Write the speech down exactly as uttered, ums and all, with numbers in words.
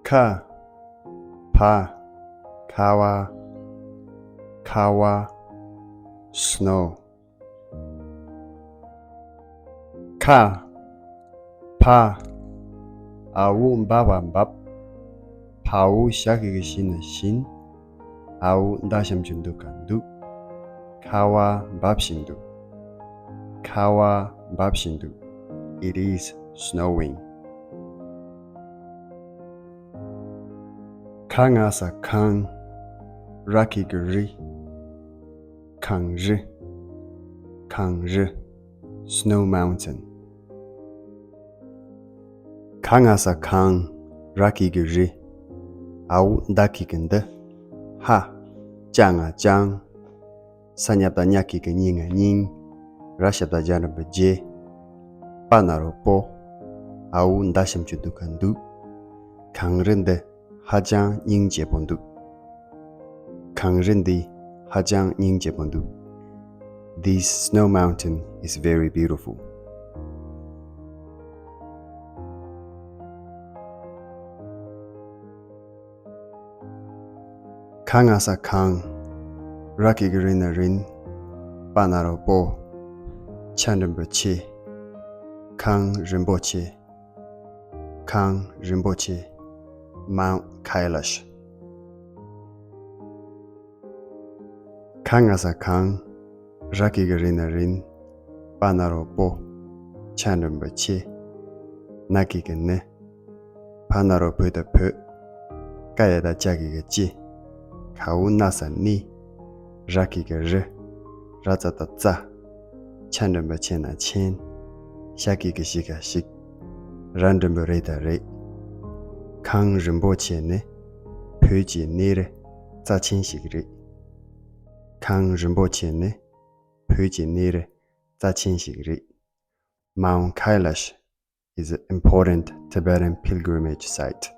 ཁ། བ། ཁ་བ། ཁ་བ། snow། ཁ། བ། འ་འོག་འབབ་བ་འབབ། བ་འོག་ཞབས་ཀྱུ་གུ་བཞི་ན་བཞིན། འ་འོག་མདའ་ཞབས་ཀྱུ་འདུག་ག་འདུག་ཁ་བ་འབབ་བཞིན་འདུག་ཁ་བ་འབབ་བཞིན་འདུག It is snowing. ག་ང་ས་གངས། ར་གི་གུ་རི། གངས་རི། གངས་རི། Snow Mountain. ག་ང་ས་གངས། ར་གི་གུ་རི། འ་འོག་མདའ་གི་གུ་མདའ། ཧ། ཅ་ང་ལྕང་། ས་ཉ་བཏགས་སྙ་གི་གུ་སྙི་ང་སྙིང་། ར་ཞབས་བཏགས་རྒྱ་འགྲེང་བུ་རྒྱ། པ་ན་རོ་པོ། འ་འོག་མདའ་ཞབས་ཀྱུ་འདུག་ག་འདུག་གངས་རི་འདི་ཧ་ཅང་སྙིང་རྗེ་པོ་འདུག་གངས་རི་འདི་ཧ་ཅང་སྙིང་རྗེ་པོ་འདུག This snow mountain is very beautiful. ག་ང་ས་གངས། ར་གི་གུ་རི་ན་རིན། པ་ན་རོ་པོ། ཆ་འགྲེང་བུ་ཆེ། གངས་རིན་པོ་ཆེ། གངས་རིན་པོ་ཆེ། Mount Kailash. ག་ང་ས་གངས། ར་གི་གུ་རི་ན་རིན། པ་ན་རོ་པོ། ཆ་འགྲེང་བུ་ཆེ། ན་གི་གུ་ན། བ་ན་རོ་བོ་ད་བོད། ཀ་ཡ་བཏགས་ཀྱ་གི་གུ་ཀྱི། ག་འོག་ན་ས་གནས། ར་གི་གུ་རི། ར་ཙ་བཏགས་རྩ། ཆ་འགྲེང་བུ་ཆེ་ན་ཆེན། ཞ་གི་གུ་ཞི་ག་ཞིག་ར་འགྲེང་བུ་རེ་ད་རེད། གངས་རིན་པོ་ཆེ་ནི་བོད་ཀྱི་གནས་རི་རྩ་ཆེན་ཞིག་རེད། གངས་རིན་པོ་ཆེ་ནི་བོད་ཀྱི་གནས་རི་རྩ་ཆེན་ཞིག་རེད། Mount Kailash is an important Tibetan pilgrimage site.